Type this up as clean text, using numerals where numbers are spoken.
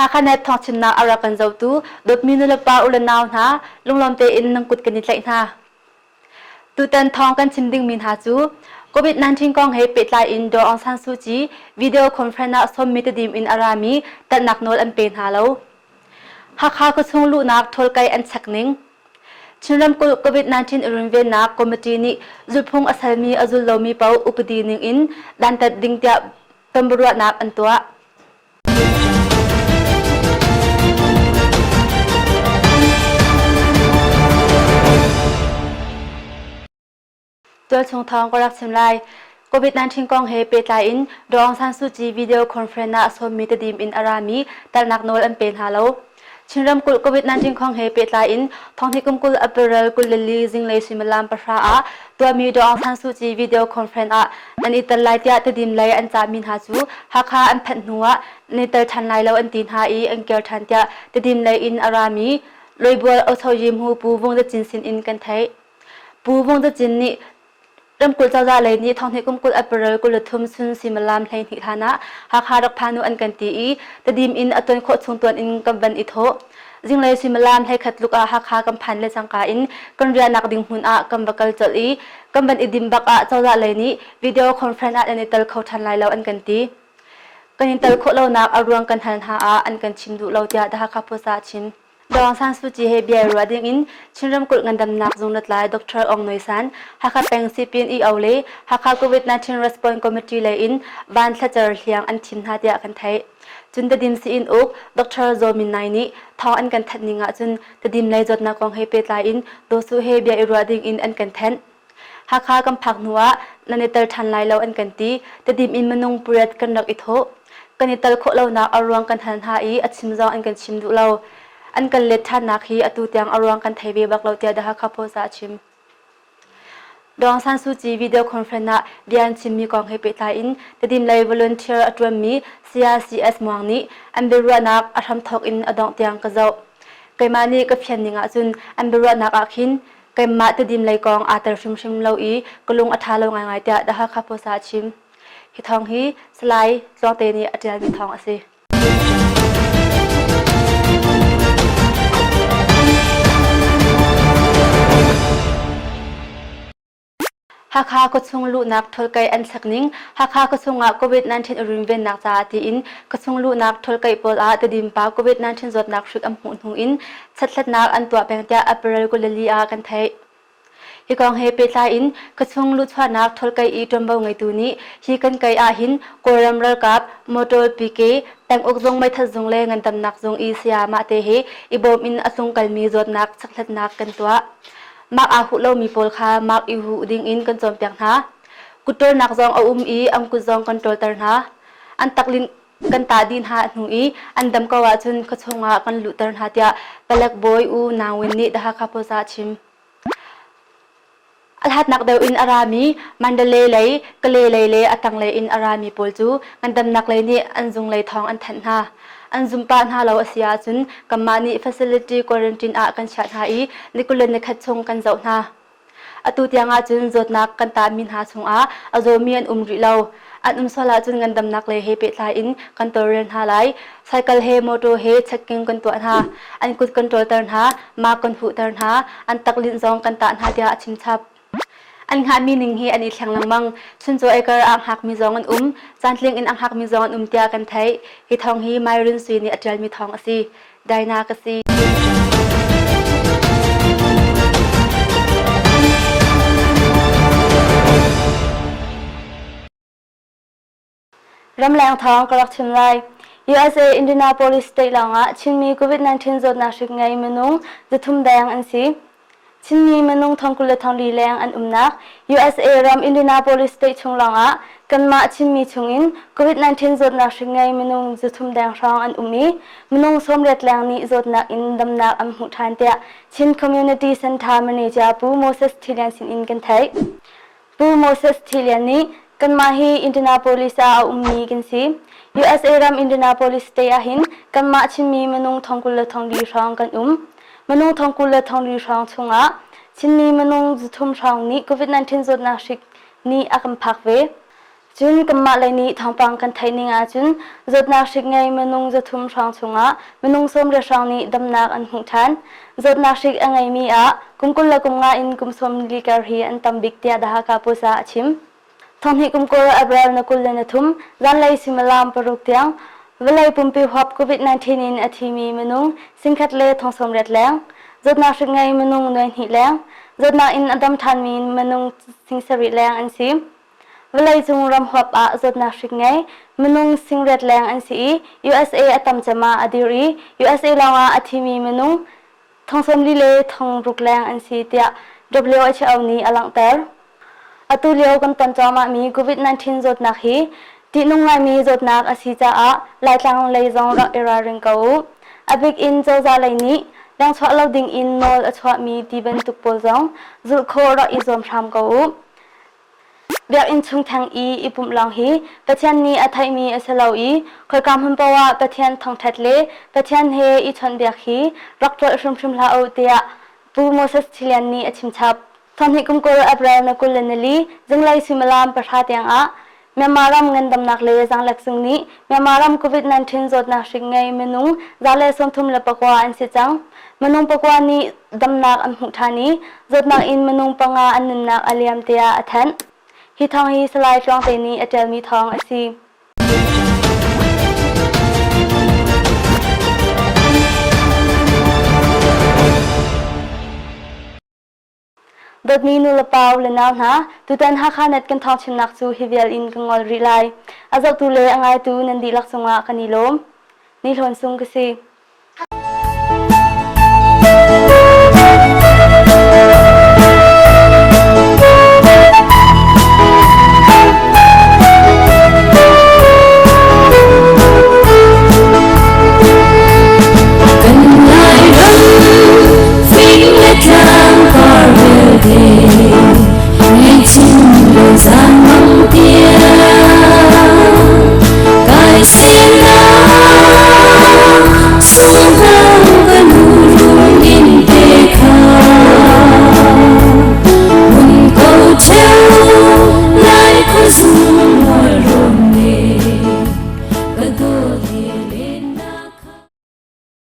Hakha Net thawngchimnak a rak kan zohtu dawtmi nulepa u le nau hna lunglawm tein nan kut kan i tlaih hna. Tutan thawng kan chim dingmi hna cu COVID-19 kong he pehtlai in Daw Aung San Suu Kyi video conference ah sawmmi Tedim in a rami tannak nawl an pe hna lo. Hakha khuachung luhnak ṭhawlkai an chek ning. Chin ramkulh COVID-19 i runvennak committee nih zulphung a salmi a zul lomi paoh upadi ning in dantat ding tiah tonbiaruahnak an tuah. Tualchung thawng ka rak chim lai. COVID-19 kong he pehtlai in Daw Aung San Suu Kyi video conference ah sawmmi Tedim in a rami talnak nawl an pe hna lo. Chin ramkulh COVID-19 kong he pehtlai in thonghnih kum 20 April 24 zinglei suimilam pahra ah tuahmi Daw Aung San Suu Kyi video conference ah nan i tel lai tiah Tedim lei an cahmi hna cu Hakha an phanh hnu ah nan i tel ṭhan lai lo an ti hna i an kir ṭhan tiah Tedim lei in a rami Loibual Ochoyimhu Pu Vung Za Cin sin in kan theih. Pu Vung Za Cin nih ramkulh cozah lei nih thonghnih kum 20 April 23 chun suimilam 12 hlan ah Hakha rak phan u an kan ti i Tedim in a tuan khawh chung tuan in kan van i thawh. Zinglei suimilam 11 tluk ah Hakha kan phan le cangka in kan riahnak ding hmun ah kan va kal colh i kan van i dim bak ah cozah lei nih video conference ah nan i tel kho ṭhan lai lo an kan ti. Kan in tel khawh lonak a ruang kan hal hna ah an kan chim duh lo tiah The Hakha Post ah a chim. Daw Aung San Suu Kyi he bia i ruah ding in Chin ramkulh ngandamnak zung lutlai Dr. Aung Noi San, Hakha peng Sipin EO le Hakha COVID-19 Response Committee lei in Van Thlacer Hliang an thim hna tiah kan theih. Cun Tedim sii-inn uk Dr. Zaw Min Nai nih thawng an kan thanh ning ahcun Tedim lei zawtnak kong he pehtlai in Daw Suh he bia i ruah ding in an kan thenh. Hakha kan phak hnu ah nan i tel ṭhan lai lo an kan ti. Tedim in minung pariat kan rak i thawh. Kan i tel khawh lonak a ruang kan hal hna i a chim zong an kan chim duh lo. An kan let ṭhannak hi atu tiang a ruang kan thei ve bak lo tiah The Hakha Post ah a chim. Daw Aung San Suu Kyi video conference ah bia an chimmi kong he pehtlai in Tedim lei volunteer a ṭuanmi Saya CS Muang nih an biaruahnak a hramthawk in a dongh tiang ka zoh. Keimah nih ka fian ning ahcun an biaruahnak ah khin keimah Tedim lei kong aa tel hrimhrim lo i ka lung a ṭha lo ngaingai tiah The Hakha Post ah a chim. Hi thawng hi Salai Tluangte nih a ṭialmi thawng a si. Hakha khuachung luhnak ṭhawlkai an thlak ning Hakha khuachung ah COVID-19 a runvennak caah tiin khuachung luhnak ṭhawlkai pawl ah Tedim pa COVID-19 zawtnak hrik an hmuh hnu in chekhlatnak an tuah peng tiah April 24 ah kan theih. Hi kong he pehtlai in khuachung luhchuahnak ṭhawlkai i ṭuanvo ngeitu nih hi kan kai ahhin Kawlram ralkap motor PK penguk zung meithal zung le ngandamnak zung i sayamah te he i bawm in a tlung kalmi zawtnak chekhlatnak kan tuah. Mak aa huh lomi pawl kha mak i huh ding in kan cawnpiak hna. Kutṭawlnak zong a um i an kut zong kan ṭawlter hna. An taklinh kan tah dih hna hnu i an dam ko ahcun khuachung ah kan luhter hna tiah palek bawi U Naung Win nih The Hakha Post ah a chim. A hlatnak deuh in a rami Mandalay lei, Kalay lei le a tanglei in a rami pawl cu ngandamnak lei nih an zung lei thawng an thanh hna. An zum pah hna lo a si ahcun kanmah nih facility quarantine ah kan chiah hna i ni 21 nikhat chung kan zoh hna. Atu tiang ahcun zawtnak kan tahmi hna chungah a zawmi an um rih lo. An um sual ahcun ngandamnak lei he pehtlai in kan tawlrel hna lai. Cycle he motor he checking kan tuah hna. An kut kan ṭawlter hna, mark kan huhter hna, an taklinh zong kan tah hna tiah a chim chap. An hngahmi ning hi an i thleng lengmang. Chuncaw ekar ah hngakmi zong an um, caantling in a hngakmi zong an um tiah kan theih. Hi thawng hi Myron Sui nih a ṭialmi thawng a si. Dinah ka si. Ramleng thawng ka rak chim lai. USA Indianapolis state lawngah Chinmi COVID-19 zawtnak hrik ngei minung 300 deng an si. Chinmi minung thong 20 le thong li leng an umnak USA ram Indianapolis state chung lawngah kanmah Chinmi chungin COVID-19 zawtnak hrik ngei minung 300 deng hrawng an um i minung 80 leng nih zawtnak in damnak an hmuh ṭhan tiah Chin Community Center Manager Pu Moses Thilian sinin kan theih. Pu Moses Thilian nih kanmah hi Indianapolis ah a ummi kan si. USA ram Indianapolis state ahhin kanmah Chinmi minung thong 20 le thong li hrawng kan um. Minung thong 20 le thong li hrawng chungah Chinmi minung 300 hrawng nih COVID-19 zawtnak hrik nih a kan phak ve. Cun kanmah lei nih thawngpang kan theih ning ahcun zawtnak hrik ngei minung 300 hrawng chungah minung 90 hrawng nih damnak an hmuh ṭhan. Zawtnak hrik a ngeimi ah kum 20 le kum nga in kum 40 kar hi an tam bik tiah The Hakha Post ah a chim. Thonghnih kum 20 April na 23 zanlei suimilam paruk tiang vawlei pumpi huap COVID-19 in a thimi minung singkhat le thong 80 leng, zawtnak hrik ngei minung nuai hnih leng, zawtnak in a dam ṭhanmi minung sing sarih leng an si. Vawleicung ram huap ah zawtnak hrik ngei minung singriat leng an si i USA a tam cem ah a dir i USA lawngah a thimi minung thong 40 le thong ruk leng an si tiah WHO nih a langhter. Atu lio kan ton cuahmahmi COVID-19 zawtnak hi ṭihnung ngaimi zawtnak a si caah Laitlang lei zong rak i ralring ko u. A bik in cozah lei nih lengchuah lo ding in nawl a chuahmi ti bantuk pawl zong zulh khawh rak i zuam hram ko u. Biakinn chung theng i i pumh lawng hi Pathian nih a theihmi a si lo i khoika hmun paoh ah Pathian thangṭhat le Pathian he i chawnhbiak hi rak tlolh hrimhrim hlah u tiah Pu Moses Thilian nih a chimchap. Thonghnih kum 20 April na 24 zinglei suimilam pahra tiangah Myanmar ram ngandamnak le zaanglek zung nih Myanmar ram COVID-19 zawtnak hrik ngei minung 139 an si cang. Minung pakua nih damnak an hmuh ṭhan i zawtnak in minung panga an nunnak a liam tiah a thanh. Hi thawng hi Salai Tluangte nih a ṭialmi thawng a si. Dawtmi nulepa le nau hna, tutan Hakha Net kan thawngchimnak cu hi vial in ka ngol rih lai. A zohtu le a ngaitu nan dihlak cungah kan i lawm. Ni Hlawn Sung ka si.